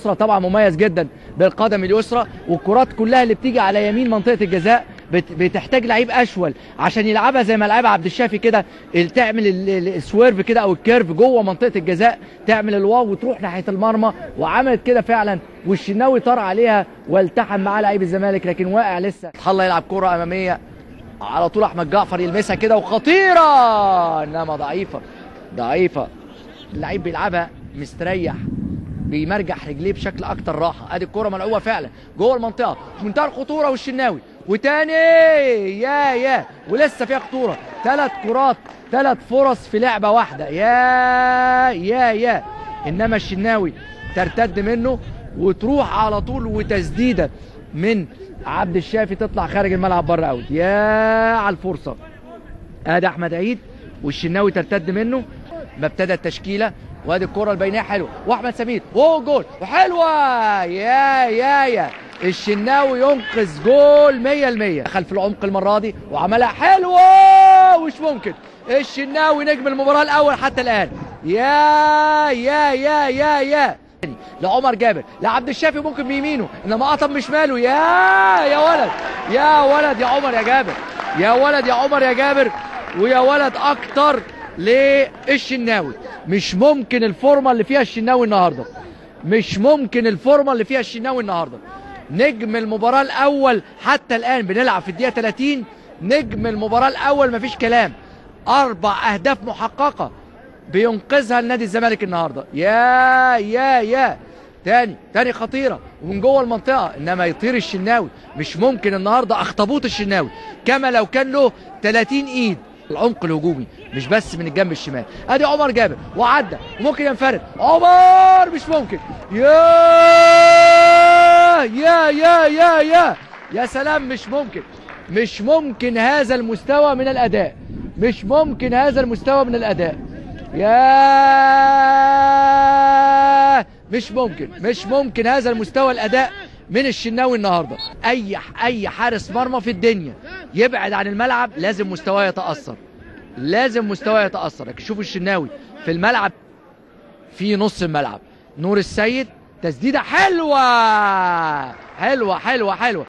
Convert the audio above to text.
طبعا مميز جدا بالقدم اليسرى، والكرات كلها اللي بتيجي على يمين منطقة الجزاء بتحتاج لعيب اشول عشان يلعبها زي ما لعبها عبد الشافي كده، تعمل ال swerve كده او ال curve جوه منطقة الجزاء، تعمل الواو وتروح ناحية المرمى، وعملت كده فعلا، والشناوي طار عليها والتحم معاه لعيب الزمالك لكن واقع لسه. الله يلعب كره امامية على طول، احمد جعفر يلمسها كده وخطيرة انما ضعيفة ضعيفة، اللعيب بيلعبها مستريح، بيمرجح رجليه بشكل اكتر راحة. ادي الكره ملعوبه فعلا جوه المنطقة في منتهى الخطورة، والشناوي وتاني يا ولسه فيها خطورة. 3 كرات، 3 فرص في لعبه واحدة، يا يا يا انما الشناوي ترتد منه وتروح على طول، وتسديده من عبد الشافي تطلع خارج الملعب بره out. يا على الفرصة، ادي احمد عيد والشناوي ترتد منه. ما ابتدى التشكيلة، وادي الكره البينية حلوة، واحمد سمير وهو جول وحلوه، يا يا يا الشناوي ينقذ جول 100%. دخل في العمق المرة دي وعملها حلوة ومش ممكن، الشناوي نجم المباراة الاول حتى الان. يا يا يا يا يا لعمر جابر، لعبد الشافي ممكن بيمينه انما قطم بشماله. يا يا ولد يا ولد يا عمر يا جابر، يا ولد يا عمر يا جابر، ويا ولد اكتر للشناوي. مش ممكن الفورمة اللي فيها الشناوي النهارده، مش ممكن الفورمة اللي فيها الشناوي النهارده، نجم المباراة الاول حتى الان. بنلعب في الدقيقة 30، نجم المباراة الاول مفيش كلام. 4 اهداف محققة بينقذها لنادي الزمالك النهارده. يا يا يا تاني تاني خطيرة ومن جوه المنطقة انما يطير الشناوي. مش ممكن النهارده اخطبوط الشناوي كما لو كان له 30 ايد. العمق الهجومي مش بس من الجنب الشمال. ادي عمر جابر وعدى وممكن ينفرد عمر، مش ممكن، يا يا يا يا يا يا سلام، مش ممكن، مش ممكن هذا المستوى من الاداء، مش ممكن هذا المستوى من الاداء، يا مش ممكن، مش ممكن هذا المستوى الاداء من الشناوي النهارده. اي حارس مرمى في الدنيا يبعد عن الملعب لازم مستواه يتاثر، لازم مستواه يتاثر. لكن شوفوا الشناوي في الملعب، في نص الملعب نور السيد، تسديده حلوة حلوة حلوة حلوة.